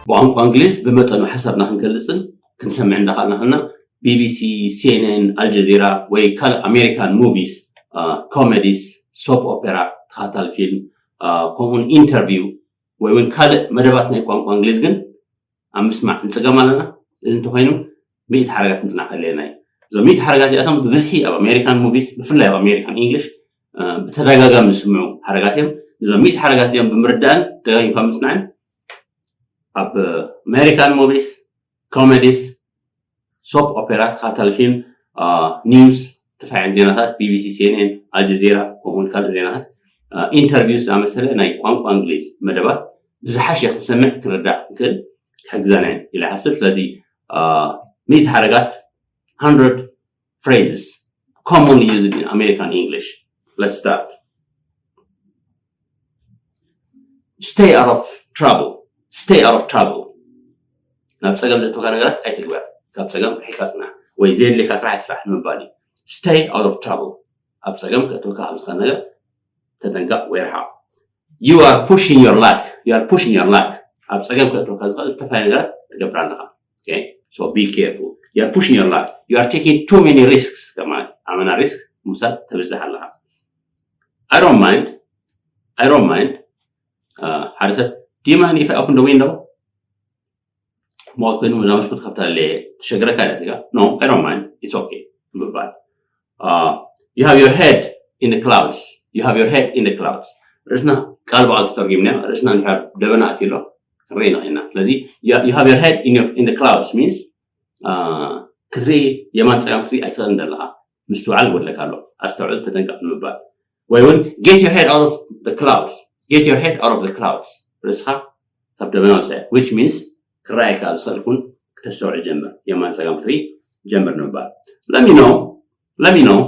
ብቋንቋ እንግሊዝ ብመጠኑ ሓሳብና ክንገልጽን ክንሰምዕ እንዳኻልና ኸና፣ ቢቢሲ፣ ሲኤንኤን፣ ኣልጀዚራ ወይ ካልእ ኣሜሪካን ሙቪስ፣ ኮሜዲስ፣ ሶፕ ኦፔራ፣ ተኸታታሊ ፊልም፣ ከምኡውን ኢንተርቪው ወይ እውን ካልእ መደባት ናይ ቋንቋ እንግሊዝ ግን ኣብ ምስማዕ ንጽገም ኣለና። እዚ እንተኾይኑ ሚእቲ ሓረጋት ምጽናዕ ከድልየና እዩ። እዞም ሚእቲ ሓረጋት እዚኣቶም ብብዝሒ ኣብ ኣሜሪካን ሙቪስ፣ ብፍላይ ኣብ ኣሜሪካን ኢንግሊሽ ብተደጋጋሚ ዝስምዑ ሓረጋት እዮም። እዞም ሚእቲ ሓረጋት እዚኦም ብምርዳእን ደጋጊምካ ምጽናዕን ኣብ ኣሜሪካን ሙቪስ፣ ኮሜዲስ፣ ሶፕ ኦፔራ፣ ተኸታታሊ ፊልም፣ ኒውስ፣ ተፋይን ዜናታት፣ ቢቢሲ፣ ሲኤንኤን፣ ኣልጀዚራ፣ ከምኡውን ካልእ ዜናታት፣ ኢንተርቪውስ ዝኣመሰለ ናይ ቋንቋ እንግሊዝ መደባት ብዝሓሸ ክንሰምዕ ክንርዳእ ክንክእል ክሕግዘና እየን ኢለ ይሓስብ። ስለዚ ሚእቲ ሓረጋት፣ hundred phrases commonly used in American English. Let's start. Stay out of trouble. Stay out of trouble. ናብ ጸገም ዘእትወካ ነገራት ኣይትግበር። ካብ ጸገም ርሒካ ጽናሕ ወይ ዘየድልየካ ስራሕ ኣይስራሕ ንምባል እዩ። Stay out of trouble. ኣብ ጸገም ከእትወካ ካብ ዝኽእል ነገር ተጠንቀቕ ወይ ርሓቕ። You are pushing your luck. You are pushing your luck. ኣብ ጸገም ከእትወካ ዝኽእል ዝተፈላለዩ ነገራት ትገብር ኣለኻ። Okay? So be careful. You are pushing your luck. You are taking too many risks. ከማን ኣመና ሪስክ ምውሳድ ተብዝሕ ኣለኻ። I don't mind. I don't mind. ሓደ ሰብ, do you mind if I open the window? ሞት ኮይኑ እዛ መስኮት ከፍታ ለየ ትሸግረካ ዲያ? No, I don't mind. It's okay ምባል። You have your head in the clouds. You have your head in the clouds. ርእስና ቃል ብቓል ተተርጊምና፣ ርእስና እንድሕር ደበና ኣትዩ ኣሎ ክንርኢ ንኽእል ኢና። ስለዚ you have your head in, your, in the clouds means ክትርኢ፣ የማን ጸጋም ክትርኢ ኣይትኽእልን ዘለኻ። ምስትውዓል ይጎድለካ ኣሎ። ኣስተውዕል፣ ተጠንቀቕ ንምባል። ወይ እውን get your head out of the clouds. Get your head out of the clouds. ርእስኻ ካብ ደበና ውፅእ። Which means ክረኣየካ ኣብ ዝኽእል ኩን፣ ክተስተውዕል ጀምር። የማን ጸጋም ክትርኢ ጀምር ንምባል። Let me know. Let me know.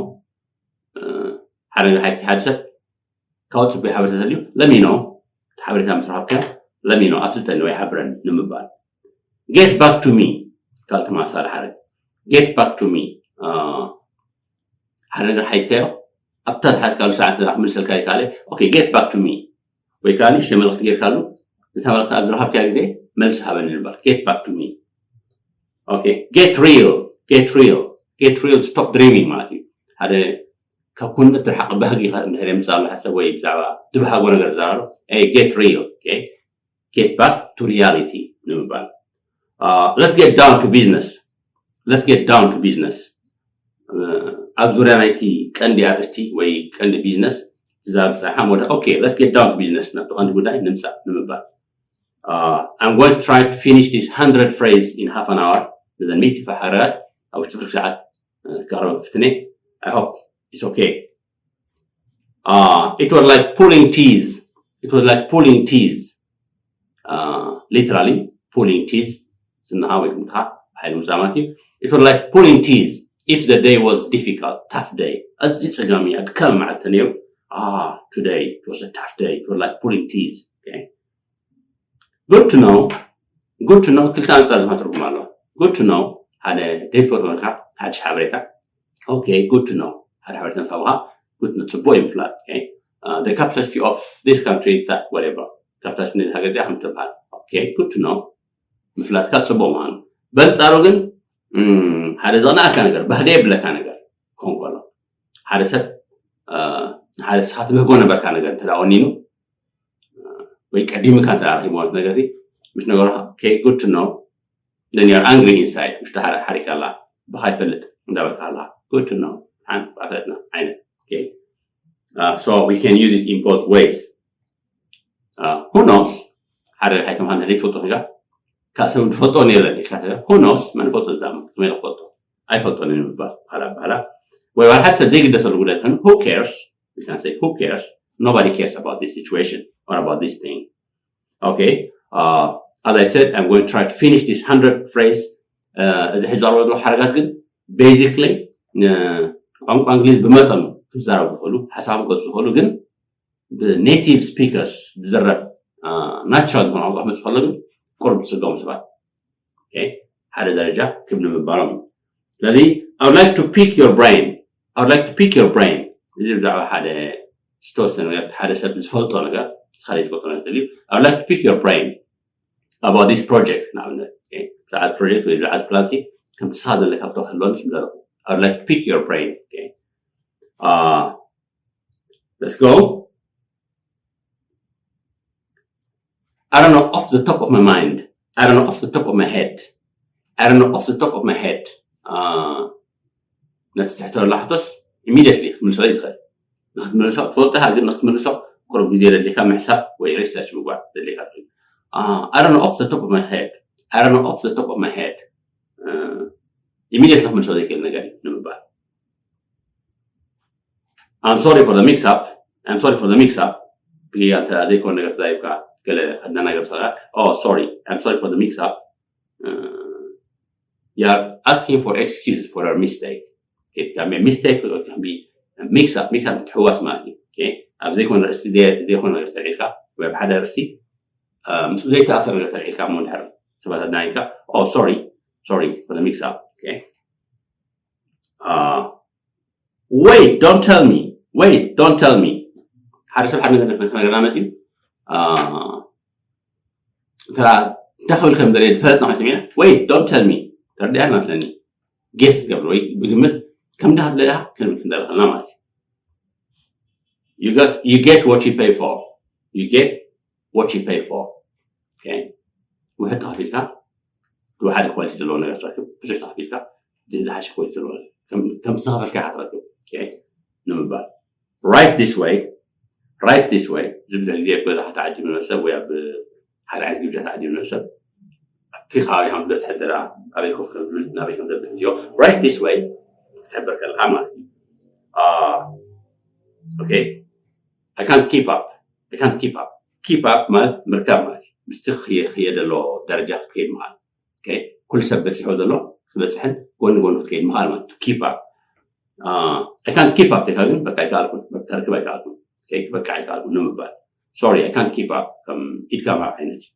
ሓደ ሓደ ሰብ ካብ ጽቡቅ ሓበሬታ ተልዩ let me know። እቲ ሓበሬታ ምስ ረኸብካ let me know፣ ኣፍልጠኒ ወይ ሓብረኒ ንምባል። Get back to me። ካልእ ተመሳሳሊ ሓረግ። Get back to me። ሓደ ነገር ሓይካዮ ኣብታ ዝሓዝካሉ ሰዓት ክምልሰልካ ይከኣል። Okay, get back to me። ወይ ከዓ ንእሽተይ መልእኽቲ ጌርካሉ፣ ነታ መልእኽቲ ኣብ ዝረኸብካዮ ግዜ መልሲ ሃበኒ ንበል። Get back to me። Okay, get real። Get real። Get real, stop dreaming ማለት እዩ። ሓደ ካብ ኩነት ትርሓቕ፣ ባህጊ እንድሕር የምፅእ ኣሎ ሓደ ሰብ ወይ ብዛዕባ ድብሃጎ ነገር ዝዛረብ፣ hey, get real። Okay? Get back to reality ንምባል። Let's get down to business. Let's get down to business. ኣብ ዙርያ ናይቲ ቀንዲ ኣርእስቲ ወይ ቀንዲ ቢዝነስ ትዛረብ ጸሓ ሞዳ። Okay, let's get down to business. ናብቲ ቀንዲ ጉዳይ ንምጻእ ንምባል። I'm going to try to finish this hundred phrase in half an hour. እዘን ሚእቲ ሓረጋት ኣብ ውሽጢ ክልተ ሰዓት ክቕረብ ፍትነ። I hope it's okay. It was like pulling teeth. It was like pulling teeth. Literally pulling teeth. ስንኻ ወይ ጉንትኻ ብሓይሊ ምውጻእ ማለት እዩ። It was like pulling teeth if the day was difficult, tough day. ኣዝዩ ጸጋሚ ኣድካሚ መዓልቲ ነይሩ። Ah, today it was a tough day. It was like pulling teeth. Okay. Good to know. Good to know ክልተ ኣንጻር ዝኾነ ትርጉም ኣለዎ። Good to know ሓደ ዘይትፈልጦ መልካ ሓድሽ ሓበሬታ። Okay, good to know ሓደ ሓበሬታ ምስ ሃቡኻ good to know ጽቡቕ እዩ ምፍላጥ። Okay. The capitalist of this country is that whatever. ካፒታሊስት ነዚ ሃገር እዚኣ ከም ትበሃል። Okay, good to know ምፍላጥካ ጽቡቕ ምዃኑ። በንጻሩ ግን ሓደ ዘቕንኣካ ነገር፣ ባህደ የብለካ ነገር ክኸውን ከሎ፣ ሓደ ሰብ ሓደ ስኻ ትብህጎ ነበርካ ነገር እንተ ወኒኑ ወይ ቀዲምካ እንተ ረኺብዎ ነገር ምስ ነገሩ፣ okay, good to know, then you're angry inside. ውሽጢ ሓሪቃ ኣላ፣ ብኻ ይፈልጥ እንዳበልካ ኣላ። Good to know ሓንቲ ጣፈጥና ዓይነት። Okay. So we can use it in both ways. Who knows? ሓደ ኣይተምሃን ዘይፈልጦ ጋ ካብ ሰብ ዝፈልጦ ነይረ ኢልካ፣ who knows? መን ፈልጦ ዝዛመ ከመይ ክፈልጦ? ኣይፈልጦን እዩ ምባል። በኋላ በኋላ ወይ ዋላ ሓደ ሰብ ዘይግደሰሉ ጉዳይ ኮይኑ who cares? We can say who cares? Nobody cares about this situation or about this thing. Okay. As I said, I'm going to try to finish this hundred phrase. እዚ ሕጂ ዝቐረበ ዘለኹ ሓረጋት ግን basically ቋንቋ እንግሊዝ ብመጠኑ ክዛረቡ ዝኽእሉ፣ ሓሳቦም ክገልጹ ዝኽእሉ፣ ግን ብኔቲቭ ስፒከርስ ዝዝረብ ናቹራል ዝኾነ ቋንቋ ክመጽእ ከሎ ግን ቁሩብ ዝጽገሙ ሰባት ሓደ ደረጃ ክብ ንምባሎም እዩ። ስለዚ I would like to pick your brain. I would like to pick your brain። እዚ ብዛዕባ ሓደ ዝተወሰነ ነገር ሓደ ሰብ ዝፈልጦ ነገር ንስኻ ዘይትፈልጦ ነገር ተልዩ I would like to pick your brain about this project ንኣብነት ብዛዕባ ፕሮጀክት ወይ ብዛዕባ ፕላን ሲ ከምቲ ንስኻ ዘለካ ብተኽህልወኒ ስም ዘለኹ I would like to pick your brain okay? Uh, let's go I don't know off the top of my mind. I don't know off the top of my head. I don't know off the top of my head. Uh, ነቲ ትሕተረላ ሕቶስ ኢሚድየትሊ ክትምልሶ እዩ ትኽእል ንክትምልሶ ትፈልጥኻ ግን ንክትምልሶ ቁሩብ ግዜ ደሊካ ምሕሳብ ወይ ሪሰርች ምግባር ደሊካ ትኽእል I don't know off the top of my head I don't know off the top of my head ኢሚድየትሊ ክትምልሶ ዘይክእል ነገር እዩ ንምባል I'm sorry for the mix up. I'm sorry for the mix up. ብጌጋ እንተ ዘይኮነ ነገር ተዛይብካ ገለ ከደናገር ሰራ oh sorry I'm sorry for the mix up. Uh, you are asking for excuse for your mistake. Okay, can be a mistake or can be a mix up. Mix up ምትሕዋስ ማለት እዩ። Okay? ኣብ ዘይኮነ ርእሲ ዘይኮነ ነገር ተልዒልካ ወይ ኣብ ሓደ ርእሲ ምስ ዘይተኣሰር ነገር ተልዒልካ እሞ እንድሕር ሰባት ኣድናይካ oh sorry sorry for the mix up. Okay? Uh, wait don't tell me wait don't tell me ሓደ ሰብ ሓደ ነገር ክነገርና መፅዩ እንተ እንታይ ክብል ከም ደለየ ዝፈለጥና ኮይና ወይት don't tell me ተረዲኣና ስለኒ ጌስ ትገብር ወይ ብግምት ከም እንዳ ክብለያ ክንብል ክንደረኸልና ማለት እዩ you get what you pay for you get what you pay for okay ውሕድ ተኸፊልካ ሓደ ኳሊቲ ዘለዎ ነገር ትረክብ ብዙሕ ተኸፊልካ ዝሓሸ ኳሊቲ ዘለዎ ከም ዝኸፈልካ ትረክብ ንምባል right this way right this way ዝብለ ግዜ ኣብ ገዛ ተዓዲሙ ሰብ ወይ ኣብ ሓደ ዓይነት ግብጃ ተዓዲሙ ሰብ ኣብቲ ከባቢ ከም ዝበፅሐ እንተ ኣበይ ኮፍ ከም ዝብል ናበይ ከም ዘብል እዮ right this way ክትሕበር ከለካ ማለት እዩ okay I can't keep up I can't keep up keep up ማለት ምርካብ ማለት እዩ ምስቲ ክየ ዘሎ ደረጃ ክትከይድ ምዃል ኩሉ ሰብ በፂሖ ዘሎ ክትበፅሕን ጎኒ ጎኒ ክትከይድ ምኻል ማለት keep up I can't keep up ተካ ግን በቃ ኣይከኣልኩን ከርክብ ኣይከኣልኩን በቃ ኣይከኣልኩን ንምባል sorry I can't keep up ከም ኢድካ ማር ዓይነት እዩ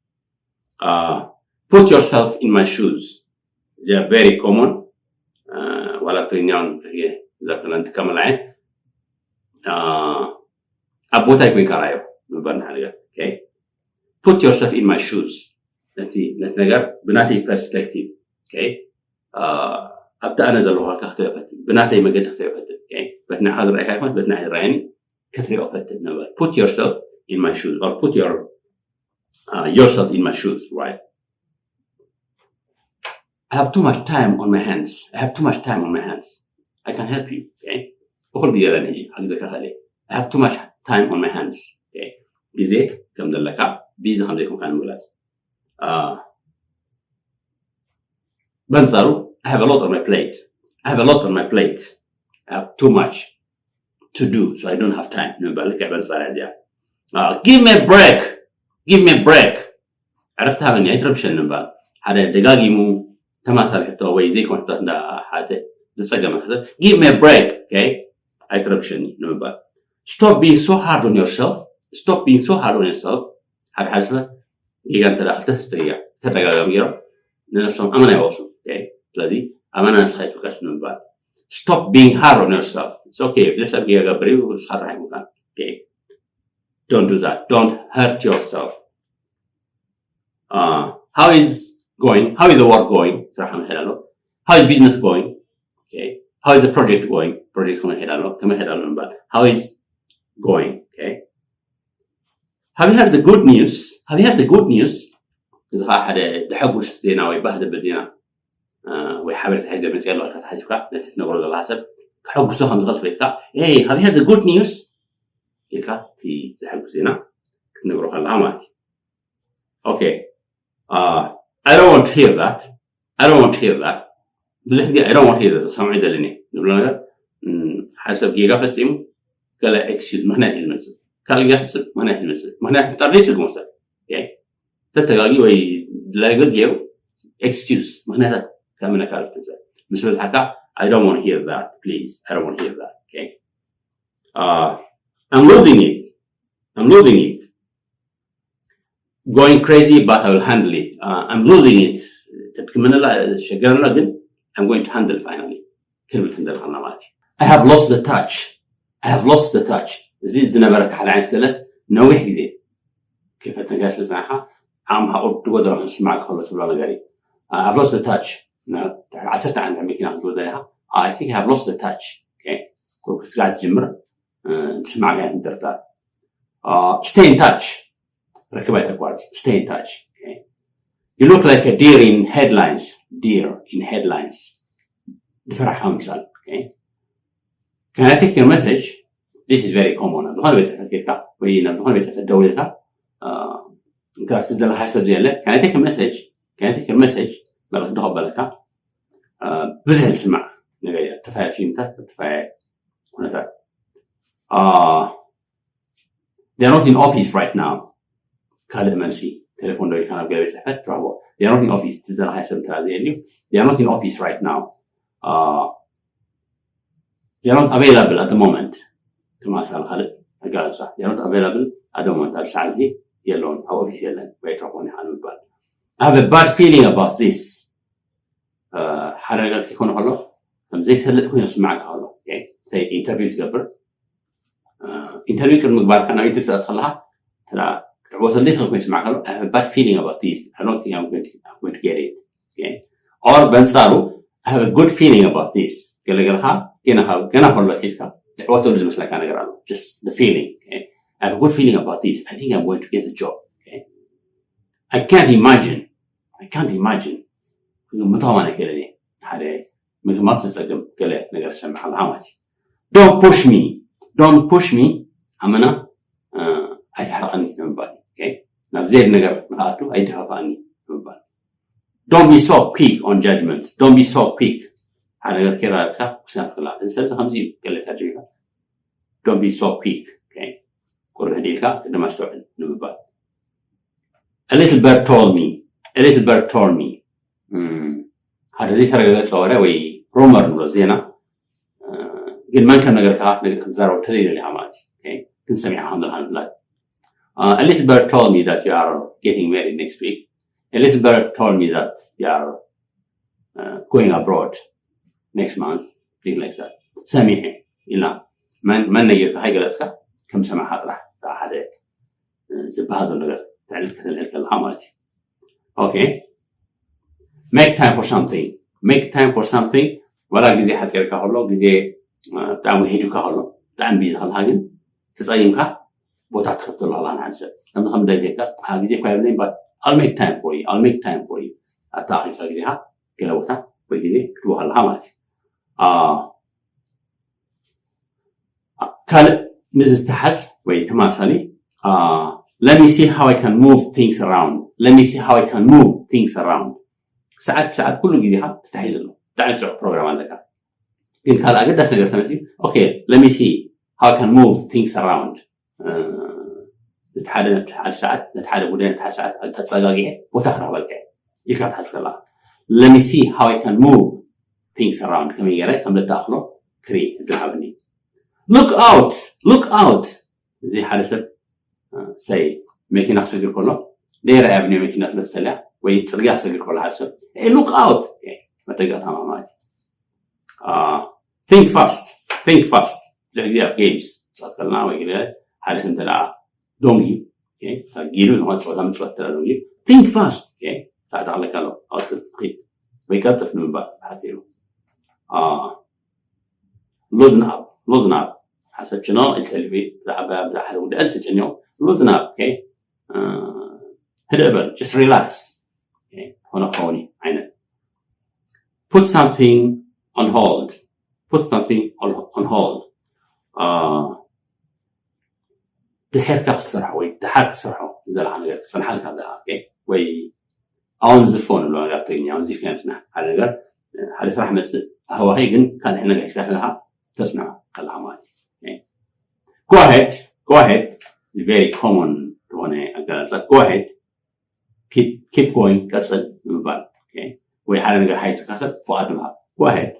put yourself in my shoes they are very common ዋላ ትግርኛውን ዘክለ እንጥቀመላ እየ ኣብ ቦታይ ኮይንካ ራዮ ምባል ንሓደ ነገር put yourself in my shoes ነቲ ነቲ ነገር ብናተይ perspective ኣብቲ ኣነ ዘለኹ ክትሪኦ ፈትን ብናተይ መገዲ ክትሪኦ ፈትን በቲ ንዓኻ ዝረኣይካ ይኮን በቲ ንዓይ ዝረኣየኒ ክትሪኦ ፈትን ንበል put yourself in my shoes or put your uh, yourself in my shoes right I have too much time on my hands I have too much time on my hands I can help you okay እኩል ግዜ ኣለኒ ሕጂ ሓግዘካ ከለ I have too much time on my hands okay ግዜ ከም ዘለካ ቢዚ ከም ዘይኮንካ ንምግላፅ በንጻሩ I have a lot on my plate I have a lot on my plate I have too much to do so I don't have time ንምባል ልክዕ በንጻር እዚኣ give me a break give me a breck ዕረፍቲ ሃበኒ ኣይትረብሸኒ ምባል ሓደ ደጋጊሙ ተማሳሊ ሕቶ ወይ ዘይኮነ ሕቶ እንዳ ሓደ ዝጸገመ ሕቶ give me a break okay ኣይትረብሸኒ ንምባል stop being so hard on yourself stop being so hard on yourself ሓደ ሓደ ሰባት ጌጋ እንተ ክልተ ሰለስተ ጌጋ ተደጋጋሚ ገይሮም ንነብሶም ኣመና ይወቅሱ ስለዚ ኣመና ነብስኻ ይትውቀስ ንምባል stop being hard on yourself okay ብዙሕ ሰብ ጌጋ ገብር እዩ ንስኻ ጥራሕ ይምካን don't do that don't hurt yourself uh, how is going how is the work going ስራሕ ከመይ ይኸድ ኣሎ how is business going okay how is the project going project ከመይ ይኸድ ኣሎ ከመይ ይኸድ ኣሎ ንምባል how is going okay have you heard the good news have you heard the good news እዚ ከዓ ሓደ ደሐጉስ ዜና ወይ ባህ ዘብል ዜና ወይ ሓበሬታ ሒዘ መፅእ ኣለካ ተሓሲብካ ነቲ ትነግሮ ዘለካ ሰብ ከሐጉሶ ከም ዝኽእል ትፈልጥካ have you heard the good news ኢልካ እቲ ዘሐጉስ ዜና ክትነግሮ ከለካ ማለት እዩ okay uh, I don't want to hear that I don't want to hear that ብዙሕ ግዜ I don't want to hear that ሰምዑ ዘለኒ ንብሎ ነገር ሓደ ሰብ ጌጋ ፈፂሙ ገለ excuse ምክንያት እዩ ዝመፅእ ካልእ ጌጋ ፈፅም ምክንያት እዩ ዝመፅእ ምክንያት ምፍጣር ዘይፅግሞ ሰብ ተተጋጊ ወይ ድላይ ገር ገይሩ excuse ምክንያታት ካብ መነካርፍ ትምፅእ ምስ በዝሓካ I don't want to hear that please I don't want to hear that okay uh, I'm losing it I'm losing it going crazy but I will handle it uh, I'm losing it ተድክመነላ ሸገረና ግን I'm going to handle finally ክንብል ክንደልኻና ማለት እዩ I have lost the touch I have lost the touch እዚ ዝነበረካ ሓደ ዓይነት ክእለት ነዊሕ ግዜ ከይፈተንካ ስለ ዝጸናሕካ ዓቕምኻ ቁሩብ ትጎድሎ ስማዕካ ከሎ ትብሎ ነገር እዩ። I've lost the touch። ዓሰርተ ዓመት መኪና ክትወዳ ኢኻ። I think I have lost the touch። ቁሩብ ክትስጋዕ ትጅምር። ትስማዕ ጋር ትጥርጠር። Stay in touch። ርክብ ኣይተቋርጽ። Stay in touch። You look like a deer in headlines. Deer in headlines. ድፈራሕ ምሳል። Can I take your message? This is very common. ኣብ ዝኾነ ቤት ጽሕፈት ኬድካ ወይ ናብ ዝኾነ ቤት ጽሕፈት ደዊልካ እንተ ዝደለኻ ሰብ ዘየለ Can I take a message? Can I take your message? መልእኽቲ ዶ ከበለካ ብዙሕ ዝስማዕ ነገር እያ። ተፋየ ፊልምታት ተፋየ ኩነታት They are not in office right now። ካልእ መልሲ ቴሌፎን ደዊልካ ናብ ገለ ቤት ጽሕፈት ትረኽቦ። They are not in office። ትደለኻዮ ሰብ እንተ ዘየልዩ They are not in office right now። They are not available at the moment። ተማሳሊ ካልእ ኣገላልጻ They are not available at the moment። ኣብ ሰዓት እዚ የለውን፣ ኣብ ኦፊስ የለን ወይ ትረኽቦን ኢኻ ንምባል። I have a bad feeling about this። ሓደ ነገር ከይኮነ ከሎ ከም ዘይሰልጥ ኮይኑ ስማዕካ ከሎ ኢንተርቪው ትገብር ኢንተርቪው ቅድሚ ምግባርካ ናብ ኢንተርቪው ትኣት ከለካ ክትዕወተሉ ዘይትኽእል ኮይኑ ስማዕ ከሎ I have a bad feeling about this. I don't think I'm going to, I'm going to get it. Okay? Or በንጻሩ I have a good feeling about this. ገለገለካ ገና ከሎ ሒዝካ ትዕወተሉ ዝመስለካ ነገር ኣሎ። Just the feeling. Okay? I have a good feeling about this. I think I'm going to get the job. Okay? I can't imagine. I can't imagine. ክግምቶ ከማን ኣይክእልን እየ ሓደ ምግማት ዝጸግም ገለ ነገር ዝሰምዕ ኣለካ ማለት እዩ። Don't push me. Don't push me. ኣመና ኣይትሕረቐኒ ንምባል ናብ ዘየድ ነገር ንክኣቱ ኣይደፋፋኣኒ ንምባል። Don't be so quick on judgments. Don't be so quick. ሓደ ነገር ከይረጋግጽካ ውሳነ ክትህብ እዚ ሰብ ከምዚ እዩ ገለ ኢልካ ጀሚርካ Don't be so quick. ቁርብ ህድእ ኢልካ ቅድም ኣስተውዕል ንምባል። A little bird told me. A little bird told me. ሓደ ዘይተረጋገጸ ወረ ወይ ሩመር ንብሎ ዜና ግን መን ከም ነገር ከኣ ክትዛረብ ተደልዩ ኢኻ ማለት እዩ። ግን ሰሚዕካ ከም ዘለካ ንምፍላጥ A little bird told me that you are getting married next week. A little bird told me that you are going abroad next month. Things like that. ሰሚዐ ኢልና መን ነጊርካ ከይገለጽካ ከም ሰማዕካ ጥራሕ ሓደ ዝበሃል ዘሎ ነገር ተዕልል ከተልዕል ከለካ ማለት እዩ። Okay. Make time for something. Make time for something. ወላ ግዜ ሓፂርካ ከሎ ግዜ ብጣዕሚ ሄዱካ ከሎ ብጣዕሚ ቢዚ ከለካ ግን ተፀጊምካ ቦታ ትከፍተሉ ኣላ ንሓደ ሰብ ከምዚ ከም ደልየካ ግዜ እኳ የብለይን but I'll make time for you. I'll make time for you. ኣተኣኺልካ ግዜካ ገለ ቦታ ወይ ግዜ ክትወሃለካ ማለት እዩ። ካልእ ምስ ዝተሓዝ ወይ ተማሳሊ let me see how I can move things around. Let me see how I can move things around. ሰዓት ብሰዓት ኩሉ ግዜካ ተታሒዙ ኣሎ። ብጣዕሚ ፅዑቅ ፕሮግራም ኣለካ። ግን ካልእ ኣገዳሲ ነገር ተመፅዩ okay let me see how I can move things around. እቲ ሓደ ነቲ ሓደ ሰዓት ነቲ ሓደ ጉዳይ ነቲ ሓደ ሰዓት ተፀጋጊዐ ቦታ ክረክበልካ እየ ኢልካ ክትሓስብ ከለካ let me see how I can move things around ከመይ ገይረ ከም ዘተኣኽሎ ክርኢ እድል ሃበኒ። Look out! Look out! እዚ ሓደ ሰብ ሰይ መኪና ክሰግር ከሎ ደይረኣያ ብናይ መኪና ትመስል እያ ወይ ፅርግያ ክሰግር ከሎ ሓደ ሰብ look out መጠንቀቕታ ማለት እዩ። Think fast. Think fast. ብዙሕ ግዜ ኣብ games ንፃወት ከለና ወይ ገለ ሓደ ሰብ እንተ ደኣ ዶንግ እዩ ጊሉ ዝኾነ ፀወታ ምፅወት እንተ ደኣ ዶንግ እዩ think fast። ታዕታቕለካ ኣሎ ኣውፅእ ኪድ ወይ ቀልጥፍ ንምባል ብሓፂሩ። Loosen up. Loosen up. ሓሰብ ጭኖ ኢልተልዩ ብዛዕባ ብዛዕባ ሓደ ጉዳይ ተጨኒቑ loosen up. ህድእ በል just relax። ሆነ ክኸውን እዩ ዓይነት put something on hold. Put something on, on hold. ድሕርካ ክትሰርሖ ወይ ድሓር ክትሰርሖ ዘለካ ነገር ክፅንሓልካ ዘለካ ወይ ኣወንዝፎ ንብሎ ነገር ኣብ ትግርኛ ኣወንዚፍካ ይመስና ሓደ ነገር ሓደ ስራሕ መስል ኣህዋኸይ ግን ካልሕ ነገር ሒዝካ ከለካ ተፅንሖ ከለካ ማለት እዩ። Go ahead. Go ahead. Very common ዝኾነ ኣገላልፃ go ahead. Keep going. ቀፅል ንምባል ወይ ሓደ ነገር ሓይዝካ ሰብ ፍቓድ ምሃብ go ahead.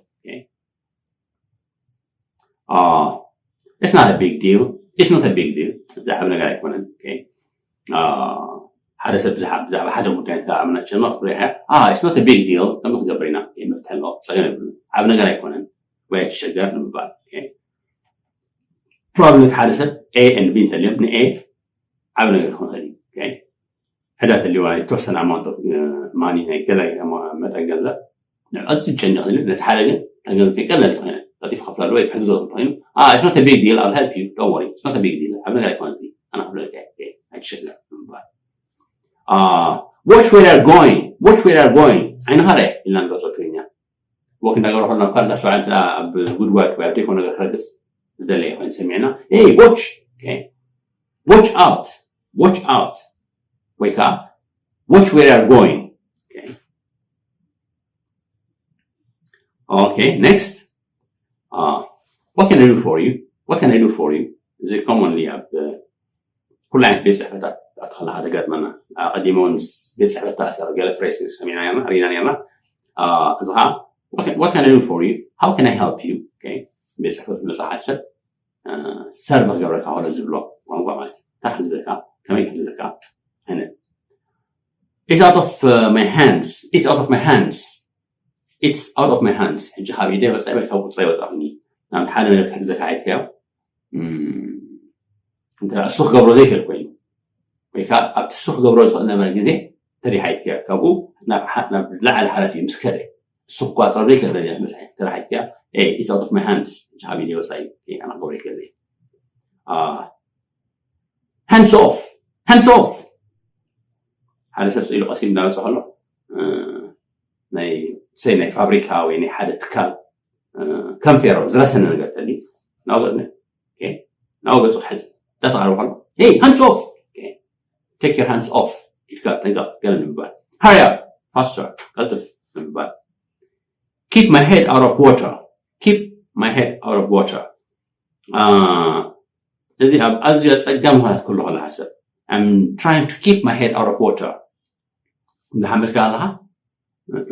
It's not a big deal. It's not a big deal. እዚ ዓብ ነገር ኣይኮነን። ሓደ ሰብ ብዛዕባ ሓደ ጉዳይ እንተ ኣምና ጨነቕ ብሪኻ it's not a big deal ከም ክትገብር ኢና መፍትሒ ኣለዎ ፀገም የብሉ ዓብ ነገር ኣይኮነን ወይ ኣይትሸገር ንምባል። probably ሓደ ሰብ A and B እንተልዮም ን A ዓብ ነገር ክኾን ይኽእል እዩ ዕዳ ተልዋ የተወሰነ amount of money ናይ ገላይ መጠን ገንዘብ ንዕቐት ዝጨንቕ ዝብል ነቲ ሓደ ግን ገንዘብ ቀለል ትኾይነ ቀጢፍ ከፍላሉ ወይ ክሕግዞ ትኾይኑ it's not a big deal I'll help you don't worry it's not a big deal ዓብ ነገር ኣይኮነ ኣነ ክፍለልካ ኣይትሸገር ምባል watch where you're going watch where you're going ዓይንኻ ርእ ኢልና ንገልጾ ትግርኛ ወክ እንዳገበረ ከሎ እኳ እንዳስተውዓለ እንተ ኣብ ጉድጓድ ወይ ኣብ ዘይኮነ ነገር ክረግጽ ዝደለየ ኮይኑ ሰሚዕና hey watch okay watch out watch out ወይ ከዓ watch where you're going okay okay next uh, what can I do for you what can I do for you እዚ commonly ኣብ ኩሉ ዓይነት ቤት ፅሕፈታት ኣትኸላ ሓደ ገጥመና ኣቐዲሞ ቤት ፅሕፈት ተኣሰር ገለ ፍሬስ ሰሚዕና ርና ሪና ርና እዚ ከዓ what can I do for you how can I help you ቤት ፅሕፈት መፅሓት ሰብ ሰርቭ ክገብረካ ከሎ ዝብሎ ቋንቋ ማለት እዩ እንታይ ክሕግዘካ ከመይ ክሕግዘካ ዓይነት it's out of uh, my hands it's out of my hands it's out of my hands ሕጂ ካብ ኢደ ወፃኢ ወይ ካብ ቁፅረ ይወፃኹኒ ናብ ሓደ ነገር ክሕግዘካ ኣይትከዮ እንተ እሱ ክገብሮ ዘይክእል ኮይኑ ወይ ከዓ ኣብቲ እሱ ክገብሮ ዝኽእል ነበረ ግዜ ተሪሓ ይትከዮ ካብኡ ናብ ላዕሊ ሓላፊ ምስ ከደ እሱ ክቋፀሮ ዘይክእል ደረጃ ምስ በፅሐ ተሪሓ ይትከዮ it's out of my hands ሕጂ ካብ ኢደ ወፃኢ ኣነ ክገብሮ ይክእል hands off hands off ሓደ ሰብ ስኢሉ ቀሲም እንዳመፀ ከሎ ናይ ሰይ ናይ ፋብሪካ ወይ ናይ ሓደ ትካል ከም ፌሮ ዝረሰነ ነገር ተሊ ናወገጽ ናወገጹ ሕዝ እንዳተቃረበ ከሎ hey hands off take your hands off ኢልካ ጠንቀቅ ገለ ንምባል hurry up faster ቀልጥፍ ንምባል keep my head out of water keep my head out of water እዚ ኣብ ኣዝዩ ኣጸጋሚ ኩነታት ክህሉ ከሎ ሓደ ሰብ I'm trying to keep my head out of water እንዳሓመድካ ኣለኻ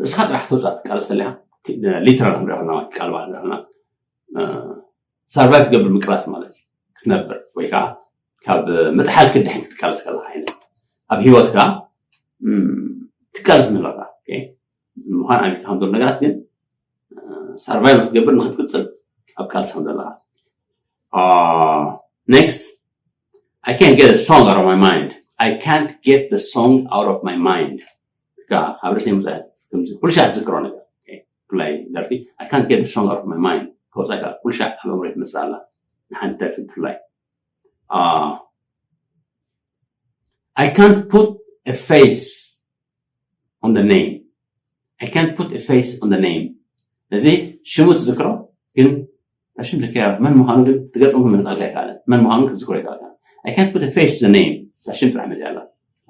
እስኻ ጥራሕ ተውፃእ ትቃለስ ኣለኻ ሊትራል ክንሪኦ ከለና ቃል ባል ንሪኦ ከለና ሰርቫይቭ ትገብር ምቅላስ ማለት እዩ ክትነብር ወይ ከዓ ካብ ምጥሓል ክድሕን ክትቃለስ ከለካ ዓይነት ኣብ ሂወትካ ትቃለስ ምህላካ ምዃን ኣሚካ ከም ዘሎ ነገራት ግን ሰርቫይቭ ክትገብር ንክትቅፅል ኣብ ቃልሲ ከም ዘለካ next I can't get a song out of my mind I can't get the song out of my mind ካብ ርእሰይ ምፅኣት ኩሉ ሻዕ ዝዝክሮ ነገር ብፍላይ ደርፊ I can't get the song out of my mind ከውፃ ኩሉ ሻዕ ኣብ ኣእምሮይ ትመፅእ ኣላ ንሓንቲ ደርፊ ብፍላይ I can't put a face on the name I can't put a face on the name እዚ ሽሙ ትዝክሮ ግን ሽም ዝከያ መን ምዃኑ ግን ትገጽ ምህነት ኣይካለን መን ምዃኑ ክትዝክሮ ኣይካለን I can't put a face to the name እዛ ሽም ጥራሕ መፅያ ኣላ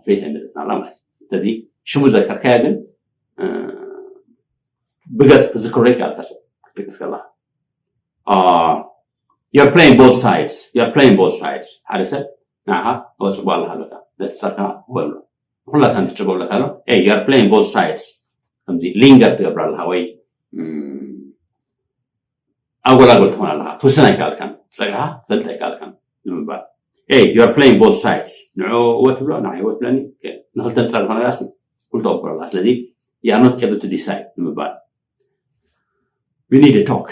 ፌስ ኣይመፅእና ኣላ ማለት ስለዚ ሽሙ ዘከርካያ ግን ብገጽ ክትዝክሮ ይከኣልካ ሰብ ክትጠቅስ ከላ you're playing both sides you're playing both sides ሓደ ሰብ ንዓኻ ወፅቦ ኣለካ ኣለካ ነቲ ጸርካ ወሎ ኩላታ ንትፅበ ኣለካ ኣሎ you're playing both sides ከምዚ ሊንገር ትገብር ኣለካ ወይ ኣጎላጎል ትኾን ኣለካ ትውስን ኣይከኣልካን ፀግዕካ ፈልጥ ኣይከኣልካን ንምባል you're playing both sides ንዑ እወ ትብሎ ንዓይ እወ ትብለኒ ንክልተን ፀር ዝኾነ ጋሲ ኩሉ ተቕብሎ ኣለካ ስለዚ you are not able to decide ንምባል we need a talk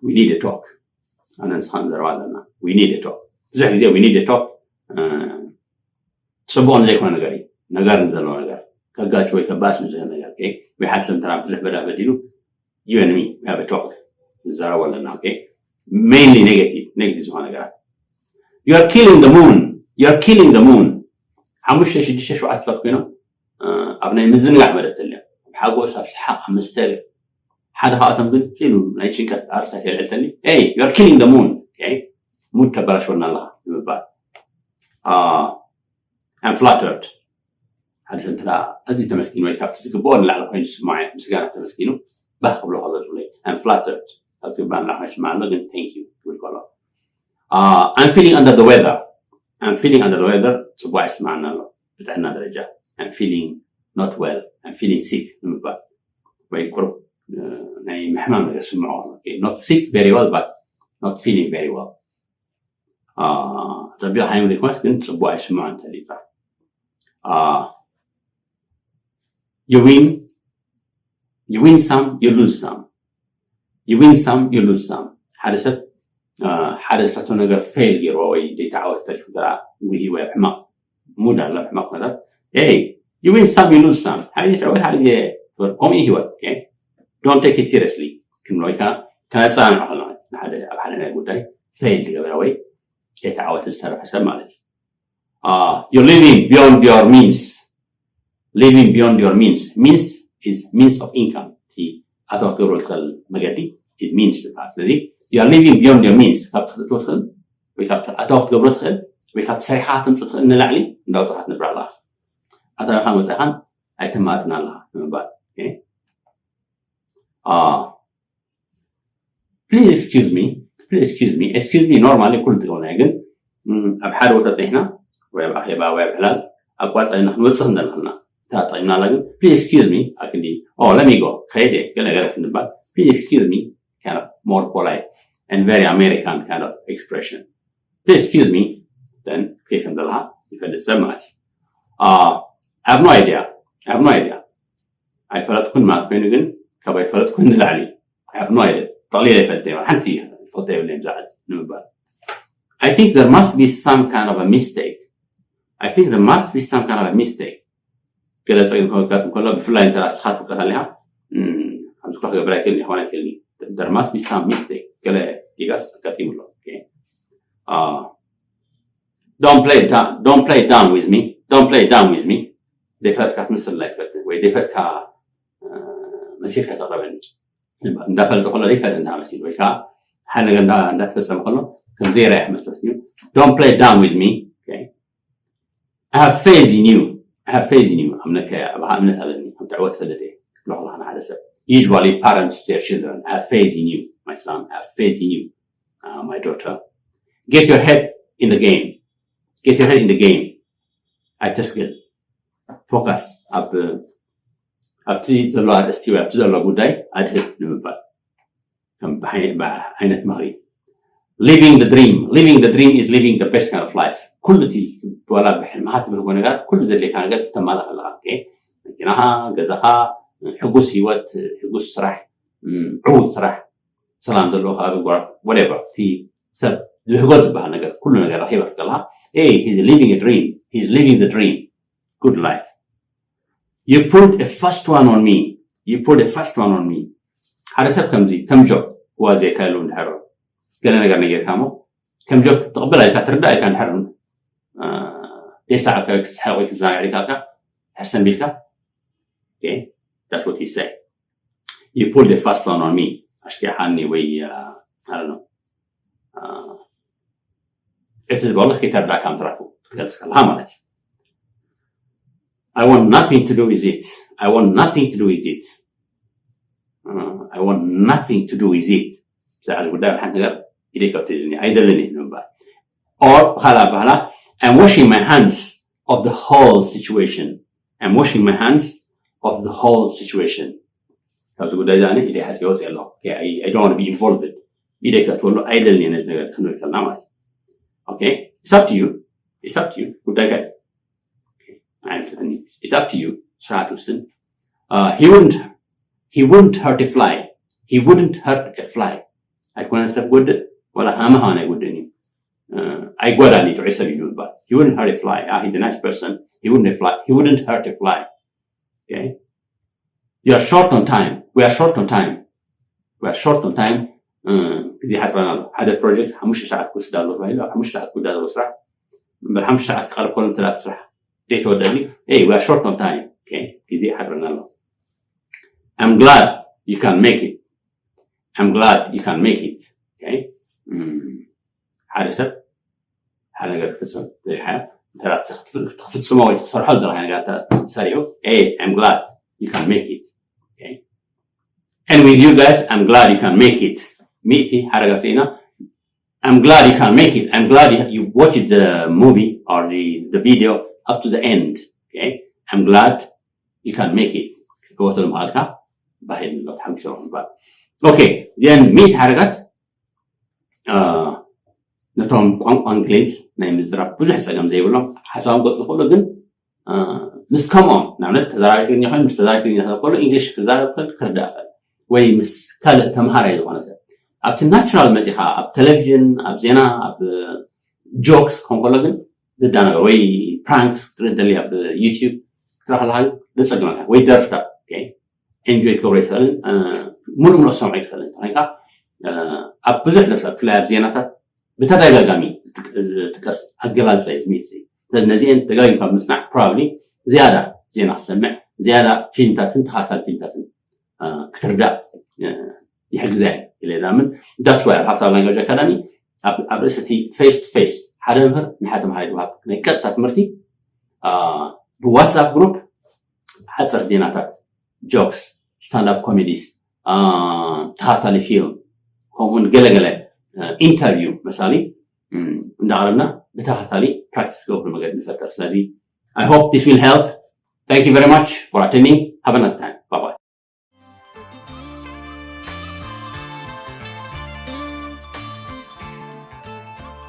we need a talk ኣነ ንስኻ ንዘረባ ኣለና we need a talk ብዙሕ ግዜ we need a talk ፅቡቕ ንዘይኮነ ነገር እዩ ነገር ንዘለዎ ነገር ከጋጭ ወይ ከባስ ንዝህል ነገር ወይ ሓደ ሰብ እንተራ ብዙሕ በዳ በዲሉ you and me we have a talk ንዘረባ ኣለና mainly negative negative ዝኾነ ነገራት you are killing the moon you are killing the moon ሓሙሽተ ሽዱሽተ ሸውዓተ ሰባት ኮይኖም ኣብ ናይ ምዝንጋዕ መደብ ተልዮም ኣብ ሓጎስ ኣብ ሰሓቕ ኣብ መስተ ሓደ ካብኣቶም ግን ኢሉ ናይ ጭንቀት ኣርስታት የልዕልተኒ hey you're killing the moon mood ተበላሽወና ኣለኻ ንምባል I'm flattered ሓደ ሰብ እንተ ኣዝዩ ተመስጊኑ ወይ ካብቲ ዝግብኦ ንላዕሊ ኮይኑ ዝስምዖ ምስጋና ተመስጊኑ ባህ ክብሎ ከሎ ዝብለይ I'm flattered ካብ ዝግባእ ንላዕሊ ኮይኑ ዝስምዓ ኣሎ ግን thank you ክብል ከሎ I'm feeling under the weather I'm feeling under the weather ፅቡቅ ኣይስምዓና ኣሎ ብጥዕና ደረጃ I'm feeling not well I'm feeling sick ንምባል ወይ ቁሩብ ናይ ምሕማም ነገር ስምዖ not sick very well but not feeling very well ፀቢቕ ሓይሙ ዘይኮነስ ግን ፅቡቅ ኣይስምዖ እንተሊካ you win you win some you lose some you win some you lose some ሓደ ሰብ ሓደ ዝፈቶ ነገር ፌል ገይርዎ ወይ ዘይተዓወት ተሪፉ ደኣ ውሂ ወይ ሕማቕ ሙድ ኣሎ ሕማቕ ኩነታት። Hey, you win some, you lose some። ሓደ ግዜ ትዕወት ሓደ ግዜ ትወድቅ። ከምኡ እዩ ህይወት። Don't take it seriously ክንብሎ ወይ ከዓ ከነፀናንዖ ከለና ንሓደ ኣብ ሓደ ናይ ጉዳይ ፌል ዝገበረ ወይ ዘይተዓወተ ዝሰርሐ ሰብ ማለት እዩ። You're living beyond your means. Living beyond your means. Means is means of income. እቲ ኣታዊ ክትገብሮ ትኽእል መገዲ means ይበሃል። ስለዚ you are living beyond your means። ካብ ትኽእልቶ ትኽእል ወይ ካብ ኣታዊ ክትገብሮ ትኽእል ወይ ካብ ሰሪሓ ትምፅእ ትኽእል ንላዕሊ እንዳውፅኻ ትነብር ኣለኻ። ኣታዊኻን ወፃኢኻን ኣይተማጥን ኣለኻ ንምባል። Please excuse me. Please excuse me. Excuse me normally ኩሉ ትገብና ግን ኣብ ሓደ ቦታ ፂሕና ወይ ኣብ ኣኼባ ወይ ኣብ ዕላል ኣቋፃልና ክንወፅእ ክንደለና እታ ጠይምናላ ግን please excuse me ኣክዲ let me go ከይደ ገለ ገለ ክንባል please excuse me kind of more polite and very American kind of expression. Please excuse me then ከይ ከም ዘለካ ይፈልጥ ሰብ ማለት እዩ። I have no idea. I have no idea. ኣይፈለጥኩን ማለት ኮይኑ ግን ካብ ኣይፈለጥኩን ንላዕሊ I have no idea. ጠቕሊለ ይፈልጥ እየ ሓንቲ ፈልጠ የብለይ ብዛዕባ ንምባል I think there must be some kind of a mistake. I think there must be some kind of a mistake. ገለ ፀገም ከጋጥም ከሎ ብፍላይ እንተ ንስኻ ትውቀስ ኣለኻ ኣብዚ ኳ ክገብር ኣይክእል ይኾን ኣይክእል there must be some mistake ገለ ጌጋስ ኣጋጢሙ ኣሎ። Don't play don't play down with me. Don't play down with me. ደፈጥካ ትምስል ኣይትፈትን ወይ ደፈጥካ መሲልካ ተቕረበኒ እንዳፈለጠ ከሎ ደፈጥ እንዳመሲል ወይ ከዓ ሓደ ነገር እንዳተፈፀመ ከሎ ከም ዘይራይ መስለት እዩ። Don't play down with me. I have faith in you. I have faith in you. እምነት ኣብኻ እምነት ኣለኒ ከም ትዕወት ትፈልጥ እየ ክትብሎ ከለካ ንሓደ ሰብ usually parents to their children I have faith in you my son I have faith in you my daughter. Get your head in the game. Get your head in the game. ኣይተስግል focus ኣብ ኣብቲ ዘሎ ኣርእስቲ ወይ ኣብቲ ዘሎ ጉዳይ ኣድህብ ንምባል ከም ዓይነት ምኽሪ living the dream living the dream is living the best kind of life. ኩሉ እቲ ዋላ ብሕልምኻ ትብህጎ ነገራት ኩሉ ዘድልየካ ነገር ተማላ ከለካ መኪናኻ ገዛኻ ሕጉስ ህይወት ሕጉስ ስራሕ ዕዉት ስራሕ ሰላም ዘለዎ ከባቢ ጓር whatever እቲ ሰብ ዝብህጎ ዝበሃል ነገር ኩሉ ነገር ረኪበ ከለካ hey he's living a dream he's living the dream good life. You pulled a fast one on me. You pulled a fast one on me. ሓደ ሰብ ከምዚ ከም ጆክ ክዋዘካ ኢሉ እንድሕር ገለ ነገር ነጌርካ ሞ ከም ጆክ ትቕበል ኢልካ ትርዳእ ኢልካ እንድሕር ደሳ ክትስሓቅ ወይ ክትዘናግዕ ኢልካ ሕሰን ቢልካ that's what he say. You pulled a fast one on me. ኣሽኪዕካኒ ወይ I don't know እቲ ዝበሎ ከይተረዳእካ ምትራፉ ክትገልፅ ከለካ ማለት እዩ። I want nothing to do with it. I want nothing to do with it. I want nothing to do with it. ብዛዕባ እዚ ጉዳይ ሓንቲ ነገር ኢደይ ከብትልኒ ኣይደልን እዩ ንምባል or ብካልእ ኣባህላ I'm washing my hands of the whole situation. I'm washing my hands of the whole situation. ካብዚ ጉዳይ ዛ ኢደይ ሓፂ ወፅእ ኣለኹ I don't want to be involved ኢደይ ከእትወሉ ኣይደልን እየ ነዚ ነገር ክንብል ከልና ማለት እዩ። Okay, it's up to you. It's up to you. ጉዳይካ it's up to you. ስርዓት ውስን he wouldn't he wouldn't hurt a fly. He wouldn't hurt a fly. ኣይኮነን ሰብ ጎድእ ወላ ሃመ ሃመን ኣይጎድእን እዩ ኣይጎዳን እዩ ጥዑይ ሰብ እዩ ንምባል he wouldn't hurt a fly. He's a nice person. He wouldn't a fly. He wouldn't hurt a fly. Okay. You are short on time. We are short on time. We are short on time. ግዜ ሓፅረና ኣሎ። ሓደ ፕሮጀክት ሓሙሽተ ሰዓት ክወስድ ኣሎ ተባሂሉ ኣብ ሓሙሽተ ሰዓት ክውዳ ዘለዎ ስራሕ እምበር ሓሙሽተ ሰዓት ክቐርብ ከሎ እንተ ስራሕ ዘይተወደኒ hey we are short on time. Okay. ግዜ ሓፅረና ኣሎ። I'm glad you can make it. I'm glad you can make it. Okay. ሓደ ሰብ ሓደ ነገር ክፍፅም ዘይሓ ክትፍፅሞ ወይ ትሰርሖ ዘለካ ነገር ሰሪሑ I'm glad you can make it. Okay. And with you guys I'm glad you can make it. ሚእቲ ሓረጋት ኢና I'm glad you can make it. I'm glad you, you watched the movie or the, the video up to the end. Okay. I'm glad you can make it. ክትዕወተሉ ምኽኣልካ ባህል ኣሎ ተሓጒሶም ምባል okay. እዚአን ሚእቲ ሓረጋት ነቶም ቋንቋ እንግሊዝ ናይ ምዝራብ ብዙሕ ፀገም ዘይብሎም ሓሳቦም ገፅ ዝኽእሉ ግን ምስ ከምኦም ንኣብነት ተዛራቢ ትግርኛ ኮይኑ ምስ ተዛራቢ ትግርኛ ሰብ ከሎ እንግሊሽ ክዛረብ ክእል ክርዳእ ክእል ወይ ምስ ካልእ ተምሃራይ ዝኾነ ሰብ ኣብቲ ናቹራል መፂኻ ኣብ ቴሌቪዥን ኣብ ዜና ኣብ ጆክስ ክኾን ከሎ ግን ዝዳናገር ወይ ፕራንክስ ክትርኢ ደሊ ኣብ ዩቲዩብ ክትረክብ ዘፀግመካ ወይ ደርፍታት ኤንጆይ ክገብሮ ይትኽእልን ሙሉእ ሙሉእ ሰምዖ ይትኽእልን ተኮይንካ ኣብ ብዙሕ ደርፍታት ብፍላይ ኣብ ዜናታት ብተደጋጋሚ ዝጥቀስ ኣገላልፃ እዩ ዝሚት እዚ ስለዚ ነዚአን ደጋጊምካ ብምፅናዕ ፕሮባብሊ ዝያዳ ዜና ክሰምዕ ዝያዳ ፊልምታትን ተኻታል ፊልምታትን ክትርዳእ ይሕግዛ እዩ ኢለ ዛምን that's why ኣብ ሃፍታ ላንጋጅ ኣካዳሚ ኣብ ርእሲ እቲ ፌስ ቱ ፌስ ሓደ መምህር ንሓደ ተምሃራይ ዝወሃብ ናይ ቀጥታ ትምህርቲ ብዋትስኣፕ ግሩፕ ሓፀርቲ ዜናታት ጆክስ ስታንዳፕ ኮሜዲስ ተኻታሊ ፊልም ከምኡውን ገለገለ ኢንተርቪው መሳሊ እንዳቕረብና ብተኻታሊ ፕራክቲስ ክገብሩ መገዲ ንፈጥር ስለዚ I hope this will help thank you very much for attending have a nice time